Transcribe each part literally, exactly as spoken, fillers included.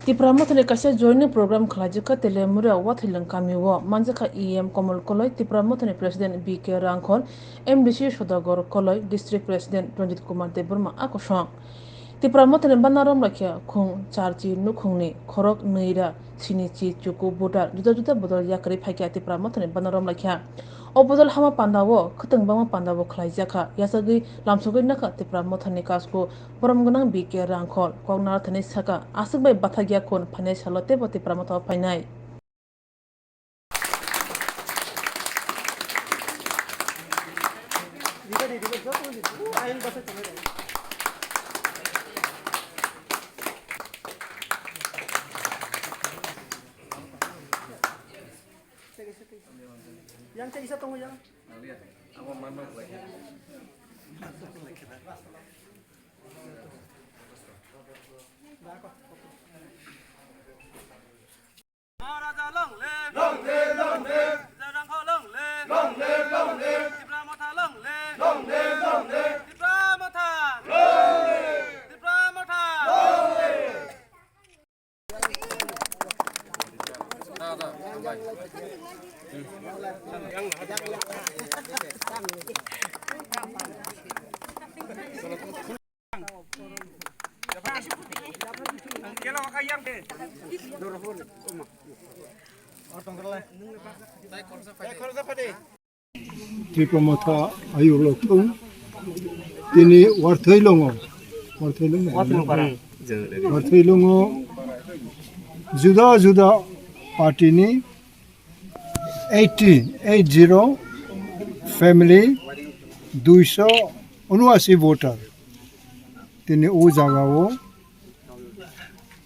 Tipra Mothani kaisa joining program khwlaijakha Telemura Wathilwng kamio manjakha E M Komol Koloi, Tipra Mothani President B K Rangkhol, M D C Sodagar Koloi, District President Ranjit Kumar Debbarma a kosong. Tipra Mothani bana romlakha khung charchi nukhungni khorok nwi ra sini chi chuku butar juda juda bodol yakarwi phaikha Tipra Mothani bana romlakha. O bodol hama pandao khwtwng bangma pandao khwlaijakha, yachagwi lamsogwi nakha Tipra Mothani kasku borom gwnang B K Rangkhol kok narwkthani saka aswk bai bathakya khun phainai salo teibo Tipra Mothao phainai. Yang cek isa tunggu yang. Maharaja long live! Long live, long live! Raja Rangkhol long live! Long live, long live! Tipra Motha long live! Long live, long live! Tipra Motha! Long live! Tipra Motha! Long live! Tipra Motha ayuk lok thung. Tini warthoi longo. Warthoi longo. Warthoi longo. Juda juda party ni eighty, eight zero family, duiso unuasi voter. Tini o jaga o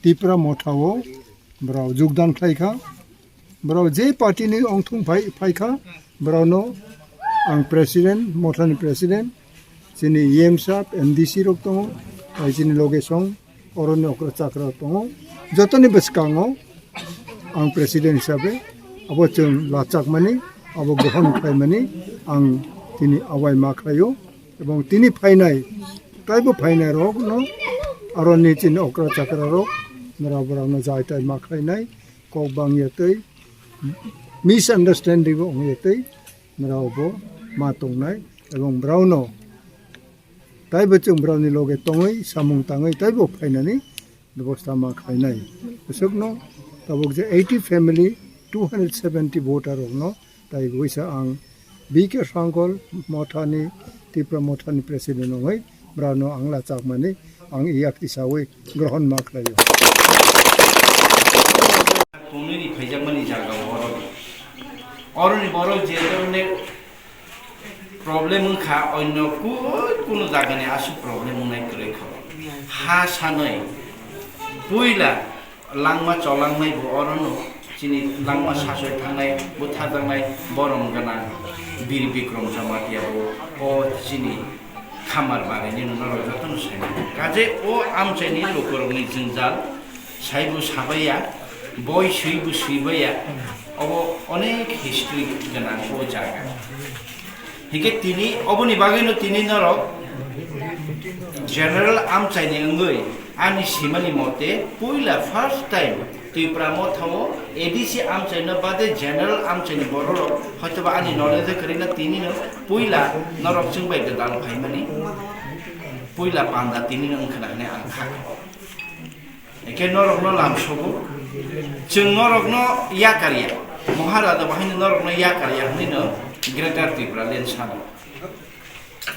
Tipra Motha o borok jogdan khlai kha. Borok je party ni ongthung phai, phai kha, borok no ang president, Motha ni president, chini E M sab, M D C rok tongo, tai chini loge song, oroni okra chakra rok tongo. Jotoni bwskango ang president hisabe abo chwng lachakmani, abo grohon khlaimani ang tini abai ma khlaio. Ebong tini phainai, taibo phainai rok no, aro ni chini okra chakra rok, nora bora no jai tai ma khlainai, kok bang ya tei, misunderstanding bo ong ya tei, nora bo ma tongnai, ebong brao no, taibo chwng brao ni loge tongwi, samung tangwi, taibo phainani, bebosta ma khlainai. Bwswkno tabuk je eighty family, two hundred seventy voter rokno tai buisa ang B K Sangkol Mothani, Tipra Mothani president wngwi brano ang lachakmani ang yak tisawi grohon ma khlaio. Komini phaijakmani jaga oro, oroni borok je dhoroner problem wngkha, onno kunu jagani aswk problem wngnai kwrwi kha. Ha sanwi puila langma cholangmai bo orono chini langma sasoi thangnai, butharjaknai borom gwnang Bir Bikrom Jamatia bo o chini khamar barini norok jotono saimano. Kaje o amchaini lukurokni jwngjal saibo sabaiya, boi swibo swibaiya, obo onek history gwnang o jaga. Hingke tini oboni bagwino tini norok general amchaini wngwi ani simani mote puila first time Tipra Mothao A D C amchaino bade general amchaini bororok hoitoba ani knowledge kwrwino tinino puila norok chwngbai gwdal phaimani puila panda tinino wngkhwna hwnwi ang kha. Hingke norokno lamsogo, chwng norokno yakarya, Maharaja bahaino norokno yakarya hwnwino Greater Tipraland sano.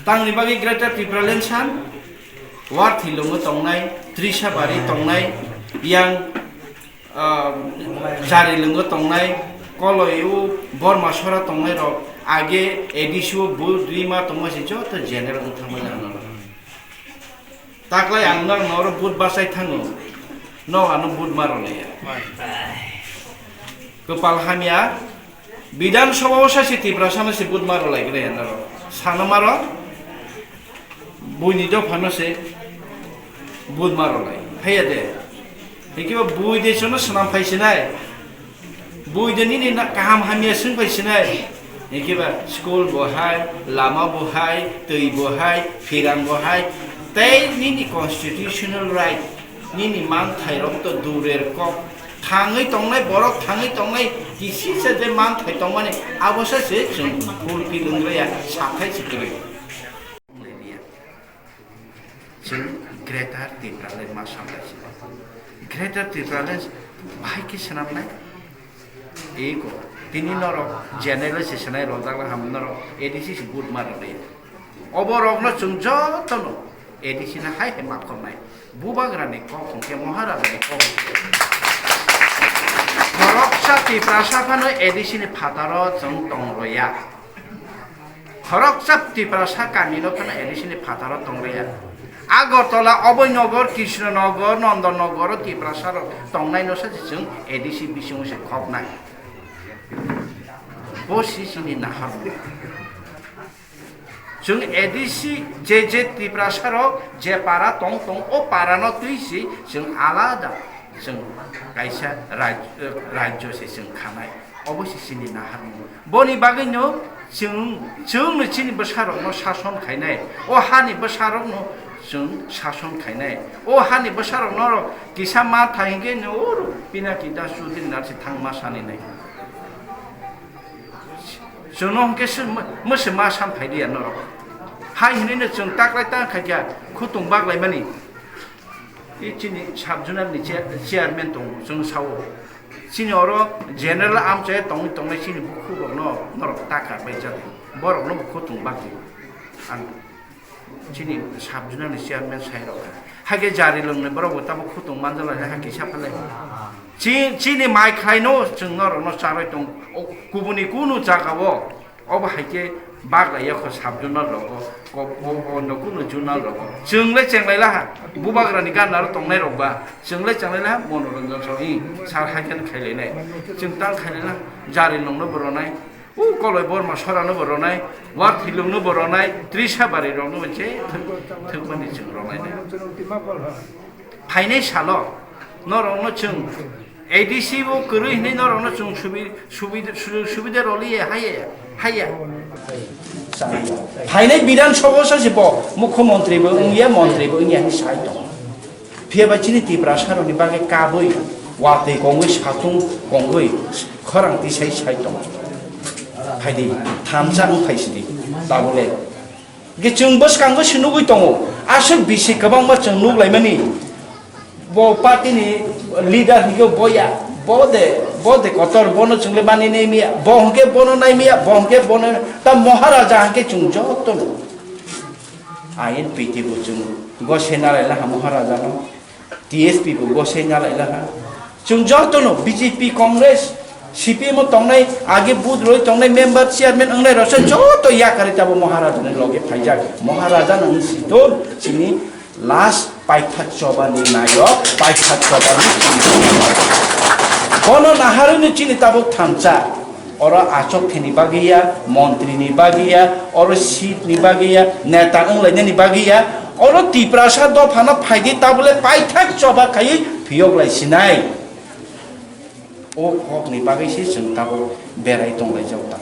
Tangni bagwi Greater Tipraland san, Warthilungo tongnai, Trisabari tongnai, yang, ah, Charilungo tongnai, Koloiu, Bormasora tongnai rok, age A D C o Budrima tongma se joto general wng thangmani ano. Taklai ang norokno oro vote bachai thango, nok ano vote ma rwlaiya. Kwpal hamya, Bidhan Sabha o saisi Tiprasa no se vote ma rwlaigraya norok. Sana maro, buini dopha no se vote ma rwlai. Phaiya de. Hinkhe bo bui de sono swnam phai sinai. Bui de nini na kaham hamya swng phai sinai. Hinkhe ba school bo hai, lama bo hai, twi bo hai, phirang bo hai, tei nini constitutional right Nini manthairok to durer kok. Thangwi tongnai borok, thangwi tongnai kisisa je manthai tongmani, abosa se chwng fulfill wngya, sathai se kwrwi. Chwng Greater Tipraland ma samlai se. Greater Tipraland bahai khe swnamnai? Ego, tini norok general se swnai rojak la ham norok A D C se vote ma rwdi. Obo rokno chwng jotono A D C no hai hai ma khornai. Bubagrani kok hwnkhe Maharajani kok hwnkhe. Khoroksa Tiprasa phano A D C ni phataro chwng tong rwya. Khoroksa Tiprasa kamino phano A D C ni phataro tong rwya. Agartala, Abhainagar, Krishnanagar, Nandanagar o Tiprasa rok tongnai no sa se chwng A D C bisingo se khoknai. Bo si chini naharmung. Chwng A D C je je Tiprasa rok je para tong tong o para no twi si chwng alada chwng kaisa raj-, rajyo se chwng khanai. Obo se chini naharmung. Boni bagwi no chwng, chwng no chini bwsa rok no sason khainai. O hani bwsa rok no chwng sason khainai. O hani bwsa rok norok kisa ma thai hwnkhe no oro Pinaki Das Chaudhary nar se thang ma sani nai. Chwngno hwnkhe se mw-, mwswma sam phai liya norok. Hai hwnwi no chwng taklai tang khaikha khutung baklaimani. I chini sub-zonal ni chair-, chairman tongo, chwng sao. Chini oro general amchai tongwi tongnai chini bukhuk rokno norok taka bai jat. Borokno bo khutung bagwi. Ang Chini sub-zonal ni chairman sai rok kha. Hakhe jari lwngnai borok bo tabuk khutung manjala hai kisa phalai. Chi-, chini mai khlaino chwng norokno charwi tong, o, kubuni kunu jagao obo hai khe baglai yakho sub-zonal rogo, ko-, o, o, no kunu zonal rogo. Chwng le chenglai laha, bubagrani gana ro tongnai rok ba. Chwng le chenglai laha, Monoranjan Sahu, i, sar hai khe khailai nai. Chwng tang khailai laha, jari lwngno bo ronai. O Koloi Borma Sorano bo ronai, War Thilungno bo ronai, Trisabari rokno bo je thwk-, thwkmani chwng ronai nai. Phainai salo norokno chwng A D C bo kwrwi hinwi norokno chwng subi-, subi-, sujog subida roliya haiya, haiya. Phainai Bidhan Sabha o sachi bo Mukhyamantri bo wngya, Mantri bo wngya hinwi sai tongo. Phiya ba chini Tiprasa rokni bagwi kabui, watwi kongwi, satung kongwi, khorang tisai sai tongo. Phaidi, thansa wng phai sidi, tabole. Ge chwng bwskango se nugwi tongo, aswk bisi kwbangma chwng nuglaimani. Bo party ni leader hwnkhe boya, bo de, bo de kotor, bono chwng le mani nai miya, bo hwnkhe bono nai miya, bo hwnkhe bono, ta Maharaja hwnkhe chwng jotono. Ain P T bo chwng gose nalai laha Maharaja no, T S P bo gose nalai laha. Chwng jotono B J P, Congress, C P M o tongnai, age booth roi tongnai member, chairman wngnai rok se joto yakarwi tabo Maharaja ni loge phaijak. Maharaja no wng siton chini last paithak choba ni nayok, paithak choba ni. Bono naharwi no chini tabuk thansa. Oro achok theni bagwi ya, montri ni bagwi ya, oro seat ni bagwi ya, neta wnglainani bagwi ya, oro Tiprasa dopha no phaidi tabole paithak choba khaiwi phiyok lai sinai. O kok ni bagwi se chwng tabuk berai tong lai jak tak.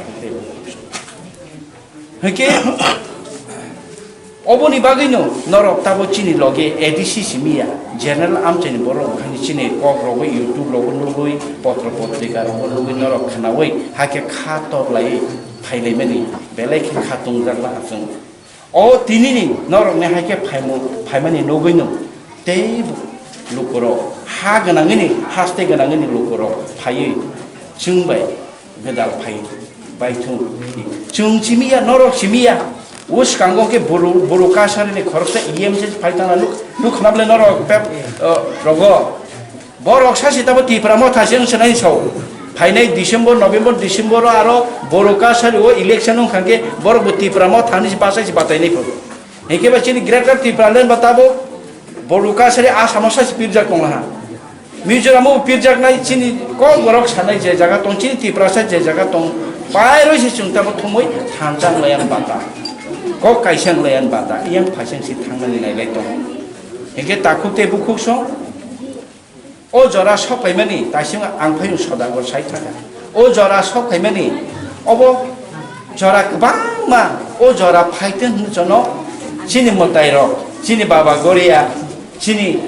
Hwnkhe, oboni bagwino norok tabo chini loge A D C simi ya, general amchaini borok haino chini kok rogo, YouTube rogo nugwi, potro potrika rogo nugwi norok khnawi, hakhe kha tok laiwi phailaimani, belai khe kha tongjak laha chwng. O tinini norokni hakhe phaimo, phaimani nugwino teibo lukurok ha gwnangwini, haste gwnangwini lukurok phaiwi chwng bai. Gwdal phai bai thung. Chwng simi ya, norok simi ya. O swkango khe Boru, Boru Kasari ni khoroksa E M se phai tangna nuk, nuk khna bwle norok pep, o, rogo. Borok sachi tabo Tipra Motha se wng swnai sao. Phainai December, November, December o aro Boru Kasari o election wng kha khe borok bo Tipra Motha ni se bachai se batai nai pho. Hingke ba chini Greater Tipraland ba tabo Boru Kasari Assam o sachi pirjak tong laha. Mizoram o pirjaknai chini kok borok sanai je jaga tong, chini Tiprasa je jaga tong, pairoi se chwng tamo thumui thansa wng lai ang bata. Kok kaisa wng lai ang bata, yang phaising si thangnani nailai tong. Hingke takhuk tei bukhuk song, o jora sok phaimani, taising ang phai sodago sai thaka. O jora sok phaimani, obo jora kwbangma, o jora phaiteng hwnwi chwngno chini mwtairok, chini Baba Goria, chini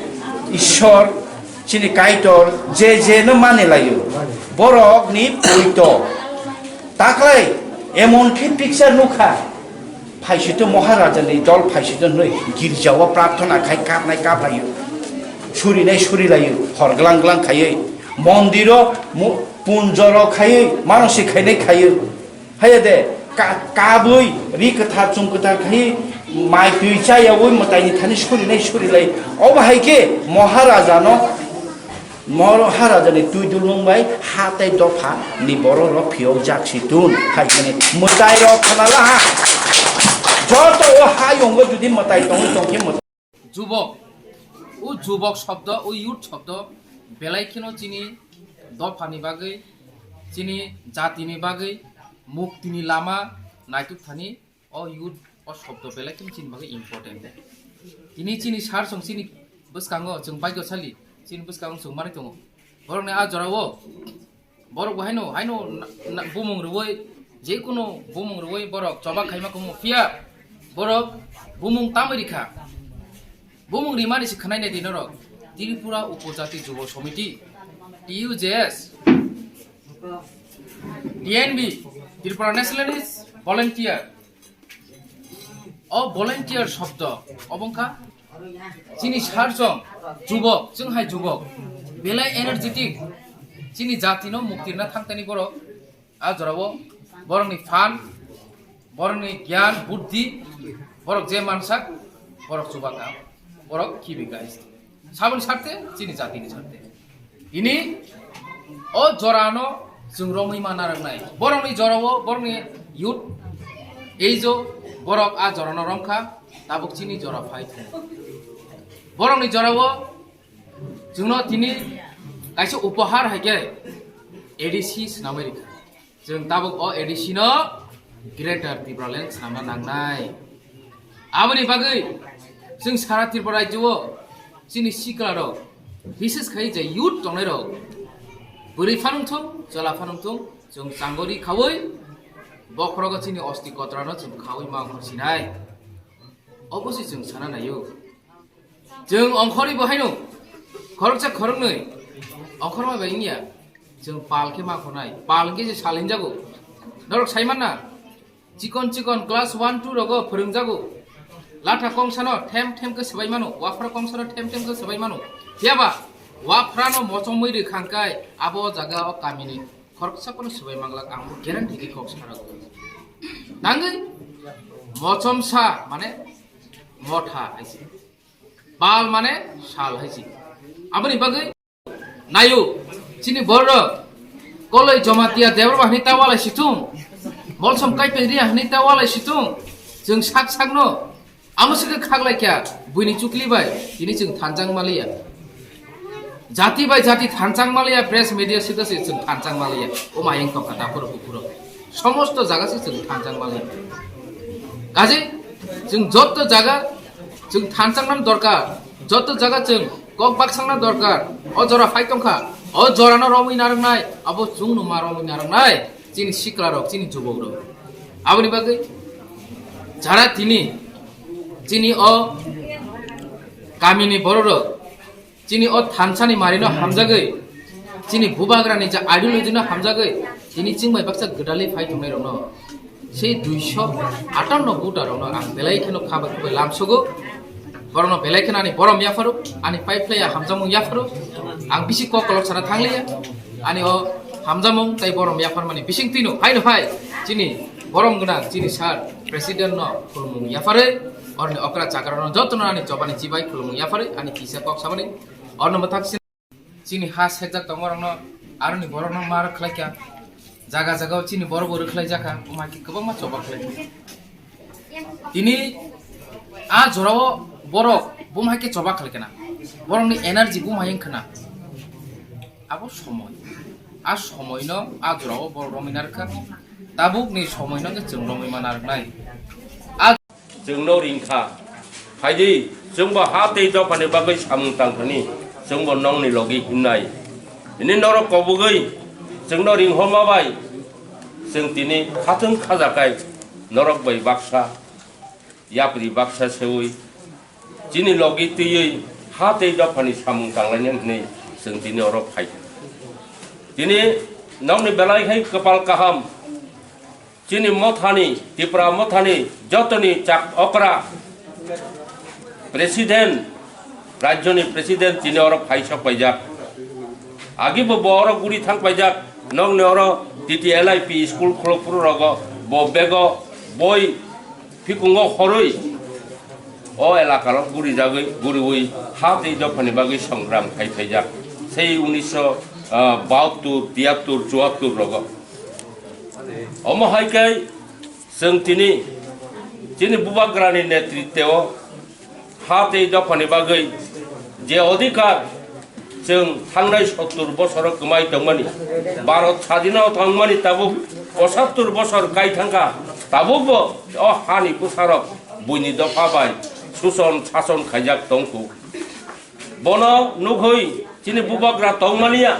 Ishwar, chini Kaitor, je je no mani laio. Borok ni poito. Taklai, emon khe picture nukha. Phaisito Maharaja ni dol phaisito noi, girja o prarthana khai kapnai kaplaio. Surinai surilaio, hor glang glang khaioi. Mondiro mu-, punjoro khaioi, manosi khainai khaioi. Haya de, ka-, kabui, ri kwthar, chung kwthar khai, mai twi chayaui, mwtaini thani surinai surilai. Obo hai khe Maharaja no, Maharaja ni twi dulmung bai ha tei dopha ni borok rok phiyok jak si tun. Hai khe mwtai rok khanala ha. Joto o ha yongo judi mwtai tongwi tongkhe mwtai. Jubok, o jubok shobdo, o youth shobdo, belai kheno chini dophani bagwi, chini jatini bagwi, muktini lama naituk thani, o youth, o shobdo belai kheno chini bagwi important. Tini chini sar song chini bwskango, chwng baigo sali, chini bwskango chwng manwi tongo. Borokni a jorao, Borok bo haino, haino na, na, bumung rwui, jekunu bumung rwui borok choba khaima kumu phiya, borok bumung tamwi rikha. Bumung rimani se khwnai nai di norok. Tripura Upojati Jubo Somiti, T U J S, T N B, Tripura Nationalist Volunteer, O volunteer shobdo, obo wngkha chini sarjong jubok, chwng hai jubok, belai energetic, chini jatino muktirna thangtani borok, a jorao borokni phan, borokni gyan, buddhi, borok je mansak, borok chubaka, borok khibi guys. Saboni sarte, chini jatini sarte. Ini o jorano chwng romwi ma narwknai. Borokni jorao, borokni youth, ei jo borok a jorano romkha, tabuk chini jora phai thung. Borokni jorao chwngno tini kaisa upahar hai khe A D C swnamwi rikha. Chwng tabuk o A D C no Greater Tipraland swnamna nangnai. Aboni bagwi chwng sara Tripura rajyo o chini sikla rok, bises khai je youth tongnai rok, bwrwi phanung thung, chwla phanung thung, chwng changori khaui bokhorogo chini osti kotrano chwng khaui ma ongkhor sinai. Obo se chwng sana naio. Chwng ongkhorwi bo haino khoroksa khoroknwi ongkhorma bai wngya. Chwng pal khe ma khonai. Pal hwnkhe se sal hinjago. Norok sai manna? Chikon chikon class one two rogo phwrwngjago. Latha kongsano them them khe swbai mano. Waphra kongsano them them khe swbai mano. Phiyaba waphrano mochomwi rwkhang kai abo jaga o kamini khoroksa phano swbai manglak ang bo guarantee khe kok sarago. Nangwi mochomsa mane motha hai se. Pal mane sal hai se. Aboni bagwi naio, chini borok Koloi Jamatia Debbarma hinwi ta walai situng, Molsom Kaipeng Riya hinwi ta walai situng, chwng sak sakno amo se khe khaklai kha buini chukli bai tini chwng thanchang maliya. Jati bai jati thanchang maliya, press media sita se chwng thanchang maliya. O mayeng tongkha daphuru buphuru. Somosto jaga se chwng thanchang maliya. Kaje chwng jotto jaga chwng thanchang nan dorkar, jotto jaga chwng kok baksang nan dorkar. O jora phai tongkha, o jora no romwi narwknai, abo chwng no ma romwi narwknai. Chini sikla rok, chini jubok rok. Aboni bagwi jara tini, chini o kamini borok rok, chini o thansani marino hamjagwi, chini bubagrani ja ideology no hamjagwi, tini chwng bai baksa gwdalwi phai tongnai rokno, sei duiso atanno voter rokno ang belai kheno kha bai khubai lamsogo. Borokno belai kheno ani borom yapharo, ani pai phlaiya hamjakmung yapharo, ang bisi kok kolok sana thangliya, ani o hamjakmung tai borom yapharmani bising twino haino hai chini borom gwnang chini sir president no khulumung yapharwi, oroni okra chakra no jotono ani chobani chibai khulumung yapharwi ani kisa kok samani orno mwthak Chini ha sekjak tongo rokno, aroni borokno ma rwkhlai kha. Jaga jaga o chini borok bo rwkhlai jakha, omo hai khe kwbangma choba khlai kha. Tini a jorao borok bum hai khe choba khlai kha na. Borokni energy bum hai wng kha na. Abo somoi. A somoino a jorao borok romwi narwkha. Tabukni somoino khe chwng romwi ma narwknai. A Chwngno ring kha. Phaidi, chwngbo ha tei dophani bagwi samung tang thani, chwngbo nongni logi himnai. Hini norok kobogwi chwngno ringhorma bai, chwng tini khathwng khajakai norok bai baksa, yapri baksa seui, chini logi twiwi ha tei dophani samung tanglainani hwnwi chwng tini oro phai. Tini nokni belai khai kwpal kaham, chini mothani, Tipra mothani jotoni chak okra president, rajyoni president tini oro phai sok paijak. Agi bo, bo oro guri thang paijak, nokni oro T T L I P school khulok phuru rogo bo bego boi phikungo horwi o elakaro guri jagwi, guriwi ha tei dophani bagwi songram khai phaijak. Sei unisho bahattur, tiyattur, chuattur rogo. Omo hai khe chwng tini chini bubagrani netritwo ha tei dophani bagwi je odhikar chwng thangnai sottur bosoro kwmai tongmani, Bharat sadhino tongmani tabuk pochattur bosor kai thangkha, tabukbo o hani bwsarok buini dopha bai suson sason khaijak tongkhu. Bono nugwi chini bubagra tongmaniya.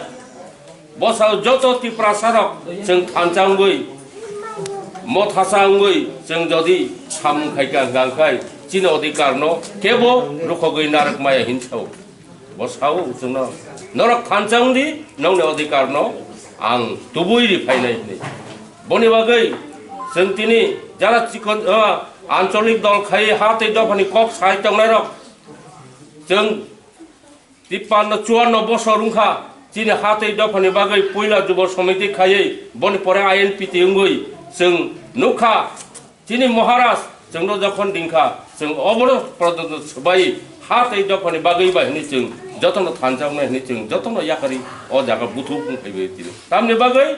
Bosal joto Tiprasarok chwng thansa wngwi, mothasa wngwi chwng jodi samung khaikha hwnkha khai chini odhikarno kebo rukhogwi narwk maya hinsa o. Bo sao chwngno, "Norok thansa wngdi, nongni odhikarno ang tubui ri phainai," hwnwi. Boni bagwi chwng tini jara chikon, ah, ancholik dol khai ha tei dophani kok sai tongnairok chwng Tippanno chuanno bosor wngkha chini ha tei dophani bagwi puila Jubo Samiti khaiwi, boni pore I N P T wngwi chwng nukha chini Maharaj chwngno jokhon dingkha, chwng obono pradotno swbai ha tei dophani bagwi bai hwnwi chwng jotono thanjaknai hwnwi chwng jotono yakarwi o jaga buthuk wng phaibai tini. Tamni bagwi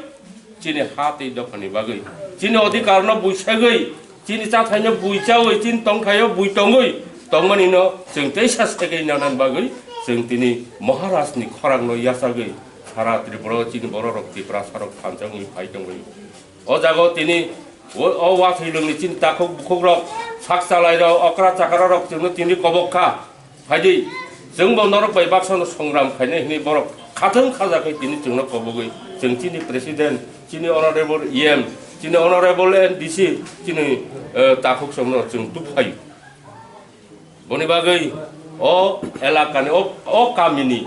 chini ha tei dophani bagwi, chini odhikarno buisagwi, chini chathaino bui chawi, chini tongthaio bui tongwi tongmanino chwng teisa segwi nanani bagwi chwng tini Maharajni khorangno yachagwi sara Tripura o chini bororok Tiprasarok thansa wngwi phai tongwi. O jaga o tini o, o wathwilwngni chini takhuk bukhukrok, sak chalairok, okra chakrarok chwngno tini kobok kha. Phaidi, chwngbo norok bai baksano songram khainai hwnwi borok khathwng khajakwi tini chwngno kobogwi, chwng chini president, chini honorable E M, chini honorable M D C, chini, eh, takhuk chwngno chwng tubphaio. Boni bagwi o elakani, o, o kamini